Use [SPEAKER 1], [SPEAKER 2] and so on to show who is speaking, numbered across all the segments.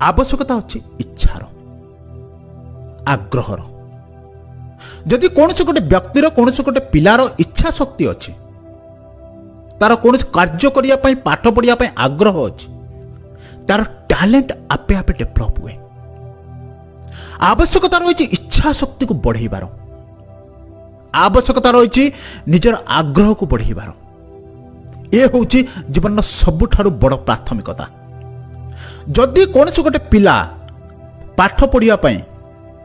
[SPEAKER 1] ଆବଶ୍ୟକତା ଅଛି ଇଚ୍ଛାର, ଆଗ୍ରହର। ଯଦି କୌଣସି ଗୋଟେ ବ୍ୟକ୍ତିର, କୌଣସି ଗୋଟେ ପିଲାର ଇଚ୍ଛା ଶକ୍ତି ଅଛି, ତାର କୌଣସି କାର୍ଯ୍ୟ କରିବା ପାଇଁ, ପାଠ ପଢ଼ିବା ପାଇଁ ଆଗ୍ରହ ଅଛି, ତାର ଟ୍ୟାଲେଣ୍ଟ ଆପେ ଆପେ ଡେଭଲପ୍ ହୁଏ। ଆବଶ୍ୟକତା ରହିଛି ଇଚ୍ଛା ଶକ୍ତିକୁ ବଢ଼େଇବାର, ଆବଶ୍ୟକତା ରହିଛି ନିଜର ଆଗ୍ରହକୁ ବଢ଼େଇବାର। ଏ ହେଉଛି ଜୀବନର ସବୁଠାରୁ ବଡ଼ ପ୍ରାଥମିକତା। ଯଦି କୌଣସି ଗୋଟେ ପିଲା ପାଠ ପଢ଼ିବା ପାଇଁ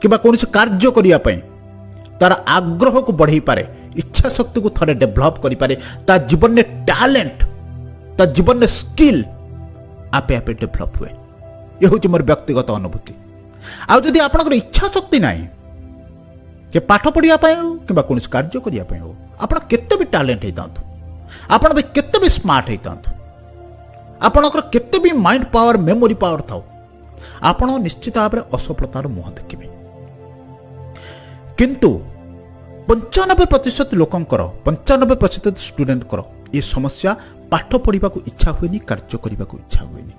[SPEAKER 1] କିମ୍ବା କୌଣସି କାର୍ଯ୍ୟ କରିବା ପାଇଁ ତାର ଆଗ୍ରହକୁ ବଢ଼େଇ ପାରେ, ଇଚ୍ଛା ଶକ୍ତିକୁ ଥରେ ଡେଭଲପ୍ କରିପାରେ, ତା ଜୀବନରେ ଟ୍ୟାଲେଣ୍ଟ, ତା ଜୀବନରେ ସ୍କିଲ୍ ଆପେ ଆପେ ଡେଭଲପ୍ ହୁଏ। ଏ ହେଉଛି ମୋର ବ୍ୟକ୍ତିଗତ ଅନୁଭୂତି। ଆଉ ଯଦି ଆପଣଙ୍କର ଇଚ୍ଛା ଶକ୍ତି ନାହିଁ କି ପାଠ ପଢ଼ିବା ପାଇଁ ହେଉ କିମ୍ବା କୌଣସି କାର୍ଯ୍ୟ କରିବା ପାଇଁ ହେଉ, ଆପଣ କେତେ ବି ଟ୍ୟାଲେଣ୍ଟ ହେଇଥାନ୍ତୁ, ଆପଣ ବି କେତେ ବି ସ୍ମାର୍ଟ ହେଇଥାନ୍ତୁ, ଆପଣଙ୍କର କେତେ ବି ମାଇଣ୍ଡ ପାୱାର, ମେମୋରି ପାୱାର ଥାଉ, ଆପଣ ନିଶ୍ଚିତ ଭାବରେ ଅସଫଳତାର ମୁହଁ ଦେଖିବେ। କିନ୍ତୁ 95% ଲୋକଙ୍କର, 95% ଷ୍ଟୁଡେଣ୍ଟଙ୍କର ଏ ସମସ୍ୟା, ପାଠ ପଢ଼ିବାକୁ ଇଚ୍ଛା ହୁଏନି, କାର୍ଯ୍ୟ କରିବାକୁ ଇଚ୍ଛା ହୁଏନି।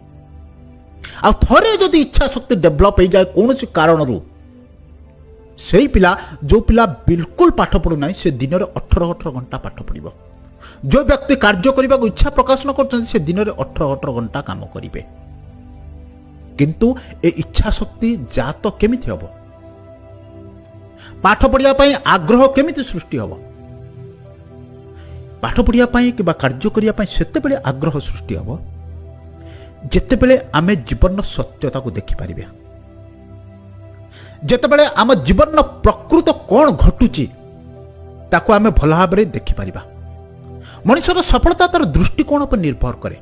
[SPEAKER 1] ଆଉ ଥରେ ଯଦି ଇଚ୍ଛା ଶକ୍ତି ଡେଭଲପ୍ ହେଇଯାଏ କୌଣସି କାରଣରୁ, ସେଇ ପିଲା, ଯେଉଁ ପିଲା ବିଲକୁଲ ପାଠ ପଢ଼ୁନାହିଁ, ସେ ଦିନରେ 18 18 ଘଣ୍ଟା ପାଠ ପଢ଼ିବ। ଯେଉଁ ବ୍ୟକ୍ତି କାର୍ଯ୍ୟ କରିବାକୁ ଇଚ୍ଛା ପ୍ରକାଶ ନ କରୁଛନ୍ତି, ସେ ଦିନରେ 18 18 ଘଣ୍ଟା କାମ କରିବେ। କିନ୍ତୁ ଏ ଇଚ୍ଛା ଶକ୍ତି ଜାତ କେମିତି ହେବ? ପାଠ ପଢ଼ିବା ପାଇଁ ଆଗ୍ରହ କେମିତି ସୃଷ୍ଟି ହେବ? ପାଠ ପଢ଼ିବା ପାଇଁ କିମ୍ବା କାର୍ଯ୍ୟ କରିବା ପାଇଁ ସେତେବେଳେ ଆଗ୍ରହ ସୃଷ୍ଟି ହେବ, ଯେତେବେଳେ ଆମେ ଜୀବନର ସତ୍ୟତାକୁ ଦେଖିପାରିବା, ଯେତେବେଳେ ଆମ ଜୀବନର ପ୍ରକୃତ କ'ଣ ଘଟୁଛି ତାକୁ ଆମେ ଭଲ ଭାବରେ ଦେଖିପାରିବା। ମଣିଷର ସଫଳତା ତାର ଦୃଷ୍ଟିକୋଣ ଉପରେ ନିର୍ଭର କରେ।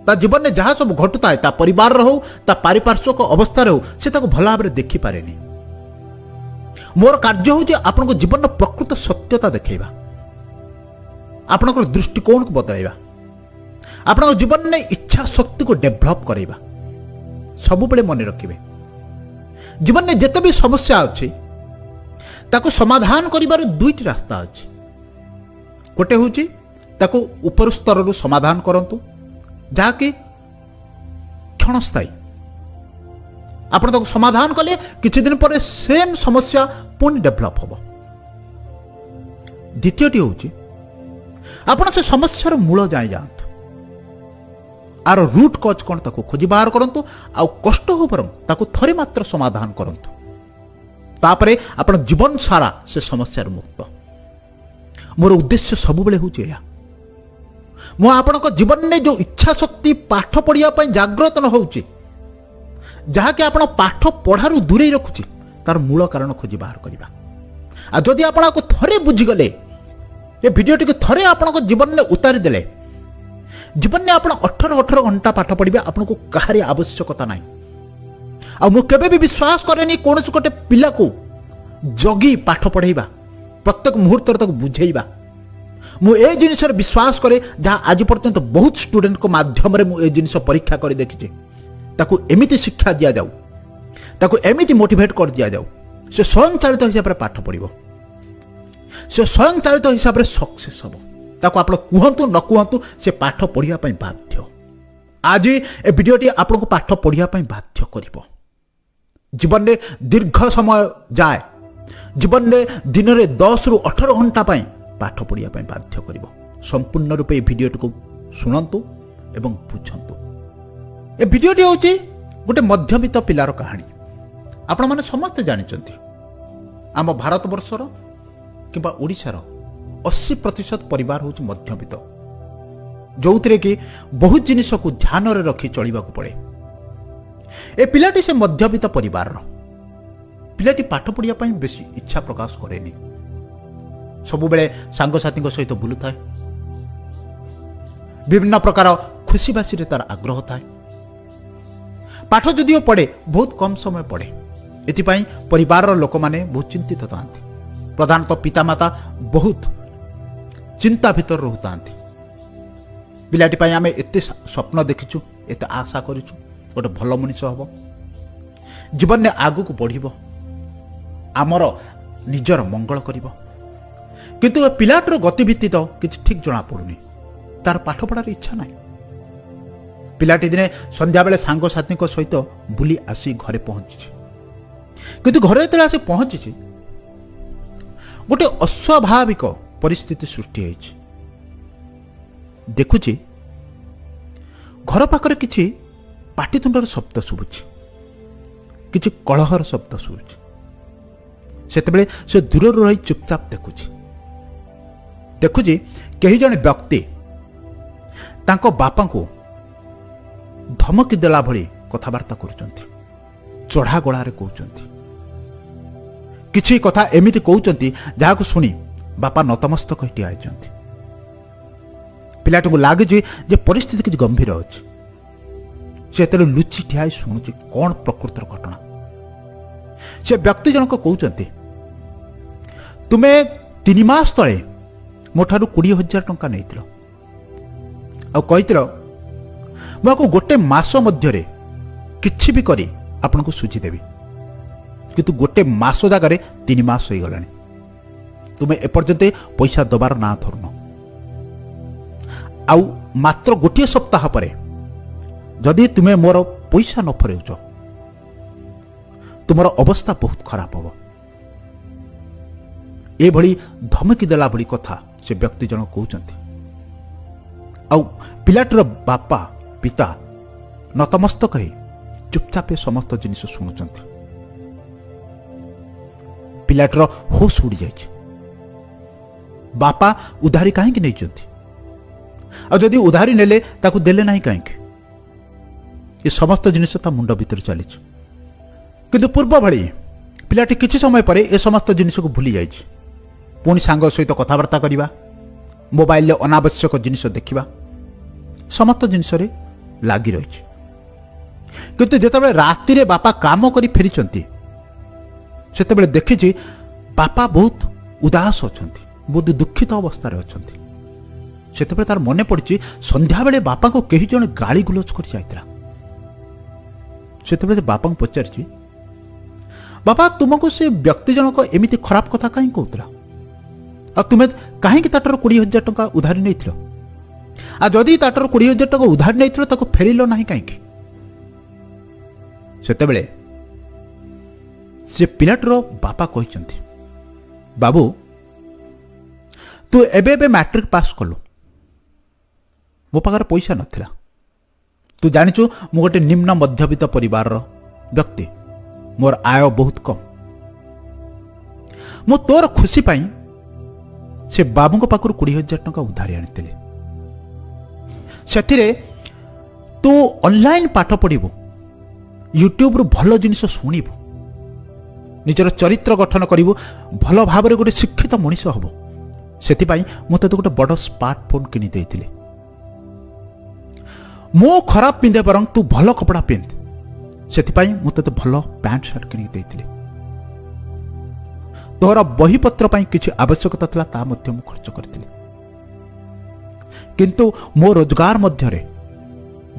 [SPEAKER 1] ତା ଜୀବନରେ ଯାହା ସବୁ ଘଟୁଥାଏ, ତା ପରିବାରର ହଉ, ତା ପାରିପାର୍ଶ୍ୱିକ ଅବସ୍ଥାରେ ହଉ, ସେ ତାକୁ ଭଲ ଭାବରେ ଦେଖିପାରେନି। ମୋର କାର୍ଯ୍ୟ ହେଉଛି ଆପଣଙ୍କ ଜୀବନର ପ୍ରକୃତ ସତ୍ୟତା ଦେଖାଇବା, ଆପଣଙ୍କର ଦୃଷ୍ଟିକୋଣକୁ ବଦଳାଇବା, ଆପଣଙ୍କ ଜୀବନରେ ଇଚ୍ଛା ଶକ୍ତିକୁ ଡେଭଲପ୍ କରାଇବା। ସବୁବେଳେ ମନେ ରଖିବେ, ଜୀବନରେ ଯେତେ ବି ସମସ୍ୟା ଅଛି, ତାକୁ ସମାଧାନ କରିବାର ଦୁଇଟି ରାସ୍ତା ଅଛି। ଗୋଟେ ହେଉଛି ତାକୁ ଉପର ସ୍ତରରୁ ସମାଧାନ କରନ୍ତୁ, ଯାହାକି କ୍ଷଣସ୍ଥାୟୀ। ଆପଣ ତାକୁ ସମାଧାନ କଲେ କିଛି ଦିନ ପରେ ସେମ୍ ସମସ୍ୟା ପୁଣି ଡେଭଲପ୍ ହେବ। ଦ୍ୱିତୀୟଟି ହେଉଛି ଆପଣ ସେ ସମସ୍ୟାର ମୂଳ ଯାଏଁ ଯାଆନ୍ତୁ, ଆର ରୁଟ୍ କଜ୍ କ'ଣ ତାକୁ ଖୋଜି ବାହାର କରନ୍ତୁ, ଆଉ କଷ୍ଟ ହଉ ବରଂ ତାକୁ ଥରେ ମାତ୍ର ସମାଧାନ କରନ୍ତୁ। ତାପରେ ଆପଣ ଜୀବନ ସାରା ସେ ସମସ୍ୟାରୁ ମୁକ୍ତ। ମୋର ଉଦ୍ଦେଶ୍ୟ ସବୁବେଳେ ହେଉଛି ଏହା। ମୁଁ ଆପଣଙ୍କ ଜୀବନରେ ଯେଉଁ ଇଚ୍ଛା ଶକ୍ତି ପାଠ ପଢ଼ିବା ପାଇଁ ଜାଗ୍ରତ ନ ହେଉଛି, ଯାହାକି ଆପଣ ପାଠ ପଢ଼ାରୁ ଦୂରେଇ ରଖୁଛି, ତାର ମୂଳ କାରଣ ଖୋଜି ବାହାର କରିବା। ଆଉ ଯଦି ଆପଣ ଆକୁ ଥରେ ବୁଝିଗଲେ, ଏ ଭିଡ଼ିଓଟିକୁ ଥରେ ଆପଣଙ୍କ ଜୀବନରେ ଉତାରି ଦେଲେ, ଜୀବନରେ ଆପଣ 18 18 ଘଣ୍ଟା ପାଠ ପଢ଼ିବେ, ଆପଣଙ୍କୁ କାହାରି ଆବଶ୍ୟକତା ନାହିଁ। ଆଉ ମୁଁ କେବେ ବି ବିଶ୍ୱାସ କରେନି କୌଣସି ଗୋଟେ ପିଲାକୁ ଜଗି ପାଠ ପଢ଼େଇବା, ପ୍ରତ୍ୟେକ ମୁହୂର୍ତ୍ତରେ ତାକୁ ବୁଝେଇବା। ମୁଁ ଏ ଜିନିଷରେ ବିଶ୍ୱାସ କରେ, ଯାହା ଆଜି ପର୍ଯ୍ୟନ୍ତ ବହୁତ ଷ୍ଟୁଡେଣ୍ଟଙ୍କ ମାଧ୍ୟମରେ ମୁଁ ଏ ଜିନିଷ ପରୀକ୍ଷା କରି ଦେଖିଛି। ତାକୁ ଏମିତି ଶିକ୍ଷା ଦିଆଯାଉ, ତାକୁ ଏମିତି ମୋଟିଭେଟ୍ କରିଦିଆଯାଉ, ସେ ସ୍ୱୟଂଚାଳିତ ହିସାବରେ ପାଠ ପଢ଼ିବ, ସେ ସ୍ୱୟଂଚାଳିତ ହିସାବରେ ସକ୍ସେସ୍ ହେବ। ତାକୁ ଆପଣ କୁହନ୍ତୁ ନ କୁହନ୍ତୁ, ସେ ପାଠ ପଢ଼ିବା ପାଇଁ ବାଧ୍ୟ। ଆଜି ଏ ଭିଡ଼ିଓଟି ଆପଣଙ୍କୁ ପାଠ ପଢ଼ିବା ପାଇଁ ବାଧ୍ୟ କରିବ। ଜୀବନରେ ଦୀର୍ଘ ସମୟ ଯାଏ, ଜୀବନରେ ଦିନରେ 10ରୁ 18 ଘଣ୍ଟା ପାଇଁ ପାଠ ପଢ଼ିବା ପାଇଁ ବାଧ୍ୟ କରିବ। ସମ୍ପୂର୍ଣ୍ଣ ରୂପେ ଏ ଭିଡ଼ିଓଟିକୁ ଶୁଣନ୍ତୁ ଏବଂ ବୁଝନ୍ତୁ। ଏ ଭିଡ଼ିଓଟି ହେଉଛି ଗୋଟେ ମଧ୍ୟବିତ୍ତ ପିଲାର କାହାଣୀ। ଆପଣମାନେ ସମସ୍ତେ ଜାଣିଛନ୍ତି, ଆମ ଭାରତବର୍ଷର କିମ୍ବା ଓଡ଼ିଶାର 80% ପରିବାର ହେଉଛି ମଧ୍ୟବିତ୍ତ, ଯେଉଁଥିରେ କି ବହୁତ ଜିନିଷକୁ ଧ୍ୟାନରେ ରଖି ଚଳିବାକୁ ପଡ଼େ। ଏ ପିଲାଟି ସେ ମଧ୍ୟବିତ୍ତ ପରିବାରର ପିଲାଟି। ପାଠ ପଢ଼ିବା ପାଇଁ ବେଶୀ ଇଚ୍ଛା ପ୍ରକାଶ କରେନି। ସବୁବେଳେ ସାଙ୍ଗସାଥୀଙ୍କ ସହିତ ବୁଲୁଥାଏ, ବିଭିନ୍ନ ପ୍ରକାର ଖୁସିବାସିରେ ତାର ଆଗ୍ରହ ଥାଏ। ପାଠ ଯଦିଓ ପଢ଼େ, ବହୁତ କମ୍ ସମୟ ପଢ଼େ। ଏଥିପାଇଁ ପରିବାରର ଲୋକମାନେ ବହୁତ ଚିନ୍ତିତ ଥାନ୍ତି। ପ୍ରଧାନତଃ ପିତାମାତା ବହୁତ ଚିନ୍ତା ଭିତରେ ରହୁଥାନ୍ତି। ପିଲାଟି ପାଇଁ ଆମେ ଏତେ ସ୍ୱପ୍ନ ଦେଖିଛୁ, ଏତେ ଆଶା କରିଛୁ, ଗୋଟେ ଭଲ ମଣିଷ ହେବ, ଜୀବନରେ ଆଗକୁ ବଢ଼ିବ, ଆମର ନିଜର ମଙ୍ଗଳ କରିବ। କିନ୍ତୁ ଏ ପିଲାଟିର ଗତିବିଧି ତ କିଛି ଠିକ୍ ଜଣାପଡ଼ୁନି। ତାର ପାଠ ପଢ଼ାର ଇଚ୍ଛା ନାହିଁ। ପିଲାଟି ଦିନେ ସନ୍ଧ୍ୟାବେଳେ ସାଙ୍ଗସାଥୀଙ୍କ ସହିତ ବୁଲି ଆସି ଘରେ ପହଞ୍ଚିଛି। କିନ୍ତୁ ଘରେ ଯେତେବେଳେ ଆସି ପହଞ୍ଚିଛି, ଗୋଟେ ଅସ୍ୱାଭାବିକ ପରିସ୍ଥିତି ସୃଷ୍ଟି ହେଇଛି। ଦେଖୁଛି ଘର ପାଖରେ କିଛି ପାଟିତୁଣ୍ଡର ଶବ୍ଦ ଶୁଭୁଛି, କିଛି କଳହର ଶବ୍ଦ ଶୁଭୁଛି। ସେତେବେଳେ ସେ ଦୂରରୁ ରହି ଚୁପଚାପ ଦେଖୁଛି। ଦେଖୁଛି କେହି ଜଣେ ବ୍ୟକ୍ତି ତାଙ୍କ ବାପାଙ୍କୁ ଧମକି ଦେଲା ଭଳି କଥାବାର୍ତ୍ତା କରୁଛନ୍ତି, ଚଢ଼ା ଗଳାରେ କହୁଛନ୍ତି। କିଛି କଥା ଏମିତି କହୁଛନ୍ତି ଯାହାକୁ ଶୁଣି ବାପା ନତମସ୍ତକ ହୋଇ ଠିଆ ହେଇଛନ୍ତି। ପିଲାଟିକୁ ଲାଗୁଛି ଯେ ପରିସ୍ଥିତି କିଛି ଗମ୍ଭୀର ଅଛି। ସେ ଯେତେବେଳେ ଲୁଚି ଠିଆ ହେଇ ଶୁଣୁଛି କ'ଣ ପ୍ରକୃତର ଘଟଣା, ସେ ବ୍ୟକ୍ତି ଜଣକ କହୁଛନ୍ତି, ତୁମେ 3 ମାସ ତଳେ ମୋ ଠାରୁ 20,000 ଟଙ୍କା ନେଇଥିଲ ଆଉ କହିଥିଲ ମୁଁ ଆକୁ ଗୋଟେ ମାସ ମଧ୍ୟରେ କିଛି ବି କରି ଆପଣଙ୍କୁ ସୁଝିଦେବି। କିନ୍ତୁ ଗୋଟେ ମାସ ଜାଗାରେ 3 ମାସ ହେଇଗଲାଣି, ତୁମେ ଏପର୍ଯ୍ୟନ୍ତ ପଇସା ଦେବାର ନାଁ ଧରୁନ। ଆଉ ମାତ୍ର ଗୋଟିଏ ସପ୍ତାହ ପରେ ଯଦି ତୁମେ ମୋର ପଇସା ନ ଫେରାଉଛ, ତୁମର ଅବସ୍ଥା ବହୁତ ଖରାପ ହେବ। ଏଭଳି ଧମକି ଦେଲା ଭଳି କଥା ସେ ବ୍ୟକ୍ତି ଜଣ କହୁଛନ୍ତି। ଆଉ ପିଲାଟିର ବାପା, ପିତା ନତମସ୍ତକ ହେଇ ଚୁପଚାପ ଏ ସମସ୍ତ ଜିନିଷ ଶୁଣୁଛନ୍ତି। ପିଲାଟିର ହୋସ୍ ଉଡ଼ିଯାଇଛି। ବାପା ଉଧାରି କାହିଁକି ନେଇଛନ୍ତି? ଆଉ ଯଦି ଉଧାରି ନେଲେ ତାକୁ ଦେଲେ ନାହିଁ କାହିଁକି? ଏ ସମସ୍ତ ଜିନିଷ ତା ମୁଣ୍ଡ ଭିତରେ ଚାଲିଛି। କିନ୍ତୁ ପୂର୍ବ ଭଳି ପିଲାଟି କିଛି ସମୟ ପରେ ଏ ସମସ୍ତ ଜିନିଷକୁ ଭୁଲି ଯାଇଛି। ପୁଣି ସାଙ୍ଗ ସହିତ କଥାବାର୍ତ୍ତା କରିବା, ମୋବାଇଲରେ ଅନାବଶ୍ୟକ ଜିନିଷ ଦେଖିବା, ସମସ୍ତ ଜିନିଷରେ ଲାଗି ରହିଛି। କିନ୍ତୁ ଯେତେବେଳେ ରାତିରେ ବାପା କାମ କରି ଫେରିଛନ୍ତି, ସେତେବେଳେ ଦେଖିଛି ବାପା ବହୁତ ଉଦାସ ଅଛନ୍ତି, ବହୁତ ଦୁଃଖିତ ଅବସ୍ଥାରେ ଅଛନ୍ତି। ସେତେବେଳେ ତାର ମନେ ପଡ଼ିଛି ସନ୍ଧ୍ୟାବେଳେ ବାପାଙ୍କୁ କେହି ଜଣେ ଗାଳି ଗୁଲଜ କରି ଯାଇଥିଲା। ସେତେବେଳେ ସେ ବାପାଙ୍କୁ ପଚାରିଛି, ବାପା, ତୁମକୁ ସେ ବ୍ୟକ୍ତି ଜଣକ ଏମିତି ଖରାପ କଥା କାହିଁକି କହୁଥିଲା? ଆଉ ତୁମେ କାହିଁକି ତାଠାରୁ 20,000 ଟଙ୍କା ଉଧାରି ନେଇଥିଲ? ଆଉ ଯଦି ତାଠାରୁ 20,000 ଟଙ୍କା ଉଧାରି ନେଇଥିଲ, ତାକୁ ଫେରିଲ ନାହିଁ କାହିଁକି? ସେତେବେଳେ ସେ ପିଲାଟିର ବାପା କହିଛନ୍ତି, ବାବୁ, ତୁ ଏବେ ଏବେ ମାଟ୍ରିକ ପାସ୍ କଲୁ, ମୋ ପାଖରେ ପଇସା ନଥିଲା। ତୁ ଜାଣିଛୁ ମୁଁ ଗୋଟେ ନିମ୍ନ ମଧ୍ୟବିତ୍ତ ପରିବାରର ବ୍ୟକ୍ତି, ମୋର ଆୟ ବହୁତ କମ୍। ମୁଁ ତୋର ଖୁସି ପାଇଁ ସେ ବାବୁଙ୍କ ପାଖରୁ 20,000 ଟଙ୍କା ଉଧାରି ଆଣିଥିଲି। ସେଥିରେ ତୁ ଅନଲାଇନ୍ ପାଠ ପଢ଼ିବୁ, ୟୁଟ୍ୟୁବରୁ ଭଲ ଜିନିଷ ଶୁଣିବୁ, ନିଜର ଚରିତ୍ର ଗଠନ କରିବୁ, ଭଲ ଭାବରେ ଗୋଟେ ଶିକ୍ଷିତ ମଣିଷ ହବ, ସେଥିପାଇଁ ମୁଁ ତୋତେ ଗୋଟେ ବଡ଼ ସ୍ମାର୍ଟଫୋନ୍ କିଣି ଦେଇଥିଲି। ମୁଁ ଖରାପ ପିନ୍ଧେ ବରଂ ତୁ ଭଲ କପଡ଼ା ପିନ୍ଧ, ସେଥିପାଇଁ ମୁଁ ତୋତେ ଭଲ ପ୍ୟାଣ୍ଟ ସାର୍ଟ କିଣିକି ଦେଇଥିଲି। ତୋର ବହିପତ୍ର ପାଇଁ କିଛି ଆବଶ୍ୟକତା ଥିଲା, ତା ମଧ୍ୟ ମୁଁ ଖର୍ଚ୍ଚ କରିଥିଲି। କିନ୍ତୁ ମୋ ରୋଜଗାର ମଧ୍ୟରେ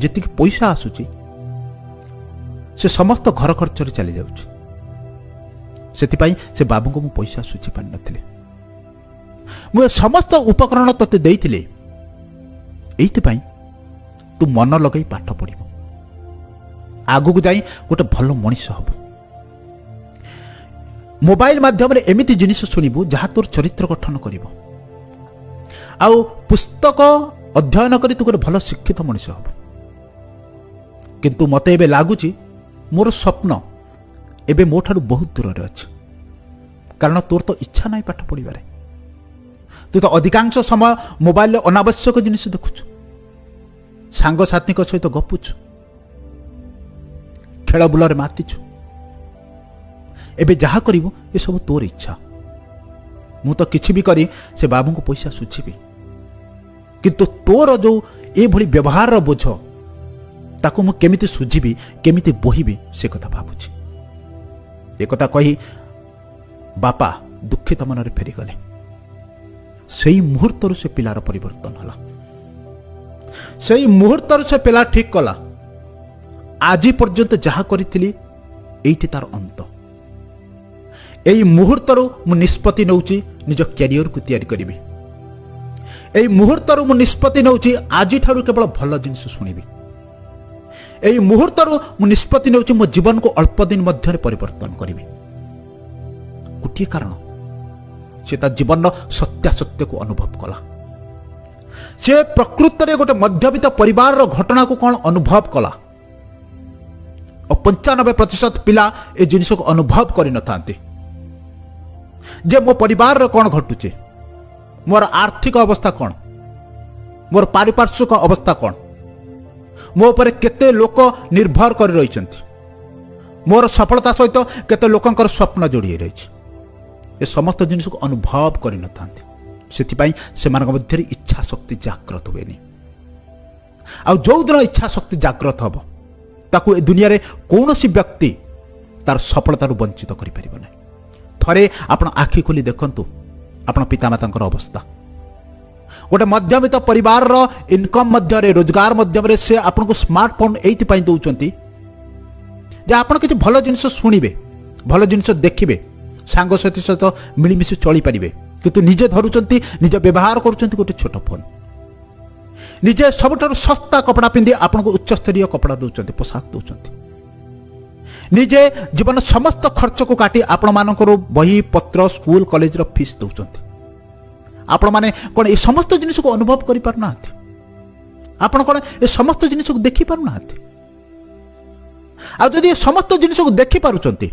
[SPEAKER 1] ଯେତିକି ପଇସା ଆସୁଛି ସେ ସମସ୍ତ ଘର ଖର୍ଚ୍ଚରେ ଚାଲିଯାଉଛି। ସେଥିପାଇଁ ସେ ବାବୁଙ୍କୁ ମୁଁ ପଇସା ସୁଝି ପାରିନଥିଲି। ମୁଁ ଏ ସମସ୍ତ ଉପକରଣ ତୋତେ ଦେଇଥିଲି ଏଇଥିପାଇଁ ତୁ ମନ ଲଗାଇ ପାଠ ପଢ଼ିବୁ, ଆଗକୁ ଯାଇ ଗୋଟେ ଭଲ ମଣିଷ ହବୁ। ମୋବାଇଲ ମାଧ୍ୟମରେ ଏମିତି ଜିନିଷ ଶୁଣିବୁ ଯାହା ତୋର ଚରିତ୍ର ଗଠନ କରିବ, ଆଉ ପୁସ୍ତକ ଅଧ୍ୟୟନ କରି ତୁ ଗୋଟେ ଭଲ ଶିକ୍ଷିତ ମଣିଷ ହବୁ। କିନ୍ତୁ ମୋତେ ଏବେ ଲାଗୁଛି ମୋର ସ୍ୱପ୍ନ ଏବେ ମୋ ଠାରୁ ବହୁତ ଦୂରରେ ଅଛି, କାରଣ ତୋର ତ ଇଚ୍ଛା ନାହିଁ ପାଠ ପଢ଼ିବାରେ। ତୁ ତ ଅଧିକାଂଶ ସମୟ ମୋବାଇଲରେ ଅନାବଶ୍ୟକ ଜିନିଷ ଦେଖୁଛୁ, ସାଙ୍ଗସାଥୀଙ୍କ ସହିତ ଗପୁଛୁ, ଖେଳ ବୁଲରେ ମାତିଛୁ। ଏବେ ଯାହା କରିବୁ ଏସବୁ ତୋର ଇଚ୍ଛା। ମୁଁ ତ କିଛି ବି କରି ସେ ବାବୁଙ୍କୁ ପଇସା ସୁଝିବି, କିନ୍ତୁ ତୋର ଯୋଉ ଏଭଳି ବ୍ୟବହାରର ବୋଝ ତାକୁ ମୁଁ କେମିତି ସୁଝିବି, କେମିତି ବୋହିବି ସେ କଥା ଭାବୁଛି। ଏକଥା କହି ବାପା ଦୁଃଖିତ ମନରେ ଫେରିଗଲେ। ସେଇ ମୁହୂର୍ତ୍ତରୁ ସେ ପିଲାର ପରିବର୍ତ୍ତନ ହେଲା। ସେଇ ମୁହୂର୍ତ୍ତରୁ ସେ ପିଲା ଠିକ କଲା, ଆଜି ପର୍ଯ୍ୟନ୍ତ ଯାହା କରିଥିଲି ଏଇଠି ତାର ଅନ୍ତ। ଏଇ ମୁହୂର୍ତ୍ତରୁ ମୁଁ ନିଷ୍ପତ୍ତି ନେଉଛି ନିଜ କ୍ୟାରିୟରକୁ ତିଆରି କରିବି। ଏଇ ମୁହୂର୍ତ୍ତରୁ ମୁଁ ନିଷ୍ପତ୍ତି ନେଉଛି ଆଜିଠାରୁ କେବଳ ଭଲ ଜିନିଷ ଶୁଣିବି। ଏଇ ମୁହୂର୍ତ୍ତରୁ ମୁଁ ନିଷ୍ପତ୍ତି ନେଉଛି, ମୋ ଜୀବନକୁ ଅଳ୍ପ ଦିନ ମଧ୍ୟରେ ପରିବର୍ତ୍ତନ କରିବି। ଗୋଟିଏ କାରଣ, ସେ ତା ଜୀବନର ସତ୍ୟାସତ୍ୟକୁ ଅନୁଭବ କଲା। ସେ ପ୍ରକୃତରେ ଗୋଟେ ମଧ୍ୟବିତ୍ତ ପରିବାରର ଘଟଣାକୁ କ'ଣ ଅନୁଭବ କଲା। ଆଉ 95% ପିଲା ଏ ଜିନିଷକୁ ଅନୁଭବ କରିନଥାନ୍ତି ଯେ ମୋ ପରିବାରରେ କ'ଣ ଘଟୁଛି, ମୋର ଆର୍ଥିକ ଅବସ୍ଥା କ'ଣ, ମୋର ପାରିପାର୍ଶ୍ୱିକ ଅବସ୍ଥା କ'ଣ, ମୋ ଉପରେ କେତେ ଲୋକ ନିର୍ଭର କରି ରହିଛନ୍ତି, ମୋର ସଫଳତା ସହିତ କେତେ ଲୋକଙ୍କର ସ୍ୱପ୍ନ ଯୋଡ଼ି ହୋଇ ରହିଛି। ଏ ସମସ୍ତ ଜିନିଷକୁ ଅନୁଭବ କରିନଥାନ୍ତି। ସେଥିପାଇଁ ସେମାନଙ୍କ ମଧ୍ୟରେ ଇଚ୍ଛା ଶକ୍ତି ଜାଗ୍ରତ ହୁଏନି। ଆଉ ଯେଉଁଦିନ ଇଚ୍ଛା ଶକ୍ତି ଜାଗ୍ରତ ହେବ, ତାକୁ ଏ ଦୁନିଆରେ କୌଣସି ବ୍ୟକ୍ତି ତାର ସଫଳତାରୁ ବଞ୍ଚିତ କରିପାରିବ ନାହିଁ। ଥରେ ଆପଣ ଆଖି ଖୋଲି ଦେଖନ୍ତୁ ଆପଣ ପିତାମାତାଙ୍କର ଅବସ୍ଥା। ଗୋଟେ ମଧ୍ୟବିତ୍ତ ପରିବାରର ଇନକମ୍ ମଧ୍ୟରେ, ରୋଜଗାର ମଧ୍ୟମରେ ସେ ଆପଣଙ୍କୁ ସ୍ମାର୍ଟଫୋନ୍ ଏଇଥିପାଇଁ ଦେଉଛନ୍ତି ଯେ ଆପଣ କିଛି ଭଲ ଜିନିଷ ଶୁଣିବେ, ଭଲ ଜିନିଷ ଦେଖିବେ, ସାଙ୍ଗସାଥି ସହିତ ମିଳିମିଶି ଚଳିପାରିବେ। କିନ୍ତୁ ନିଜେ ଧରୁଛନ୍ତି, ନିଜେ ବ୍ୟବହାର କରୁଛନ୍ତି ଗୋଟେ ଛୋଟ ଫୋନ୍। ନିଜେ ସବୁଠାରୁ ଶସ୍ତା କପଡ଼ା ପିନ୍ଧି ଆପଣଙ୍କୁ ଉଚ୍ଚସ୍ତରୀୟ କପଡ଼ା ଦେଉଛନ୍ତି, ପୋଷାକ ଦେଉଛନ୍ତି। ନିଜେ ଜୀବନ ସମସ୍ତ ଖର୍ଚ୍ଚକୁ କାଟି ଆପଣମାନଙ୍କର ବହି ପତ୍ର, ସ୍କୁଲ କଲେଜର ଫିସ୍ ଦେଉଛନ୍ତି। ଆପଣମାନେ କ'ଣ ଏ ସମସ୍ତ ଜିନିଷକୁ ଅନୁଭବ କରିପାରୁନାହାନ୍ତି? ଆପଣ କ'ଣ ଏ ସମସ୍ତ ଜିନିଷକୁ ଦେଖିପାରୁନାହାନ୍ତି? ଆଉ ଯଦି ଏ ସମସ୍ତ ଜିନିଷକୁ ଦେଖିପାରୁଛନ୍ତି,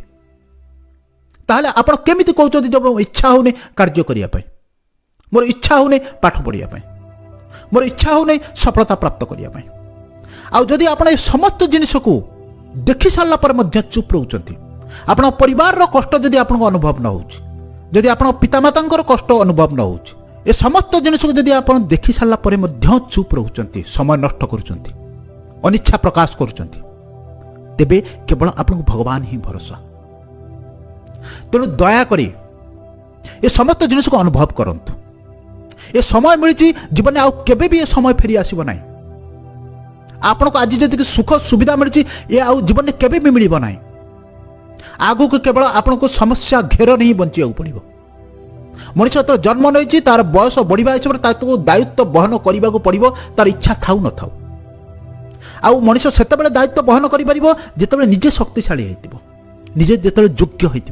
[SPEAKER 1] ତାହେଲେ ଆପଣ କେମିତି କହୁଛନ୍ତି ଯେ ମୋର ଇଚ୍ଛା ହେଉନି କାର୍ଯ୍ୟ କରିବା ପାଇଁ, ମୋର ଇଚ୍ଛା ହେଉନି ପାଠ ପଢ଼ିବା ପାଇଁ, ମୋର ଇଚ୍ଛା ହେଉନି ସଫଳତା ପ୍ରାପ୍ତ କରିବା ପାଇଁ? ଆଉ ଯଦି ଆପଣ ଏ ସମସ୍ତ ଜିନିଷକୁ ଦେଖି ସାରିଲା ପରେ ମଧ୍ୟ ଚୁପ୍ ରହୁଛନ୍ତି, ଆପଣଙ୍କ ପରିବାରର କଷ୍ଟ ଯଦି ଆପଣଙ୍କୁ ଅନୁଭବ ନ ହେଉଛି, ଯଦି ଆପଣଙ୍କ ପିତାମାତାଙ୍କର କଷ୍ଟ ଅନୁଭବ ନ ହେଉଛି, ଏ ସମସ୍ତ ଜିନିଷକୁ ଯଦି ଆପଣ ଦେଖି ସାରିଲା ପରେ ମଧ୍ୟ ଚୁପ୍ ରହୁଛନ୍ତି, ସମୟ ନଷ୍ଟ କରୁଛନ୍ତି, ଅନିଚ୍ଛା ପ୍ରକାଶ କରୁଛନ୍ତି, ତେବେ କେବଳ ଆପଣଙ୍କୁ ଭଗବାନ ହିଁ ଭରସା। ତେଣୁ ଦୟାକରି ଏ ସମସ୍ତ ଜିନିଷକୁ ଅନୁଭବ କରନ୍ତୁ। ଏ ସମୟ ମିଳିଛି ଜୀବନରେ, ଆଉ କେବେ ବି ଏ ସମୟ ଫେରି ଆସିବ ନାହିଁ। ଆପଣଙ୍କୁ ଆଜି ଯେତିକି ସୁଖ ସୁବିଧା ମିଳିଛି, ଏ ଆଉ ଜୀବନରେ କେବେ ବି ମିଳିବ ନାହିଁ। ଆଗକୁ କେବଳ ଆପଣଙ୍କୁ ସମସ୍ୟା ଘେରରେ ହିଁ ବଞ୍ଚିବାକୁ ପଡ଼ିବ। ମଣିଷ ଯେତେବେଳେ ଜନ୍ମ ନେଇଛି, ତାର ବୟସ ବଢ଼ିବା ହିସାବରେ ତାକୁ ଦାୟିତ୍ୱ ବହନ କରିବାକୁ ପଡ଼ିବ, ତାର ଇଚ୍ଛା ଥାଉ ନଥାଉ। ଆଉ ମଣିଷ ସେତେବେଳେ ଦାୟିତ୍ୱ ବହନ କରିପାରିବ ଯେତେବେଳେ ନିଜେ ଶକ୍ତିଶାଳୀ ହେଇଥିବ, ନିଜେ ଯେତେବେଳେ ଯୋଗ୍ୟ ହେଇଥିବ।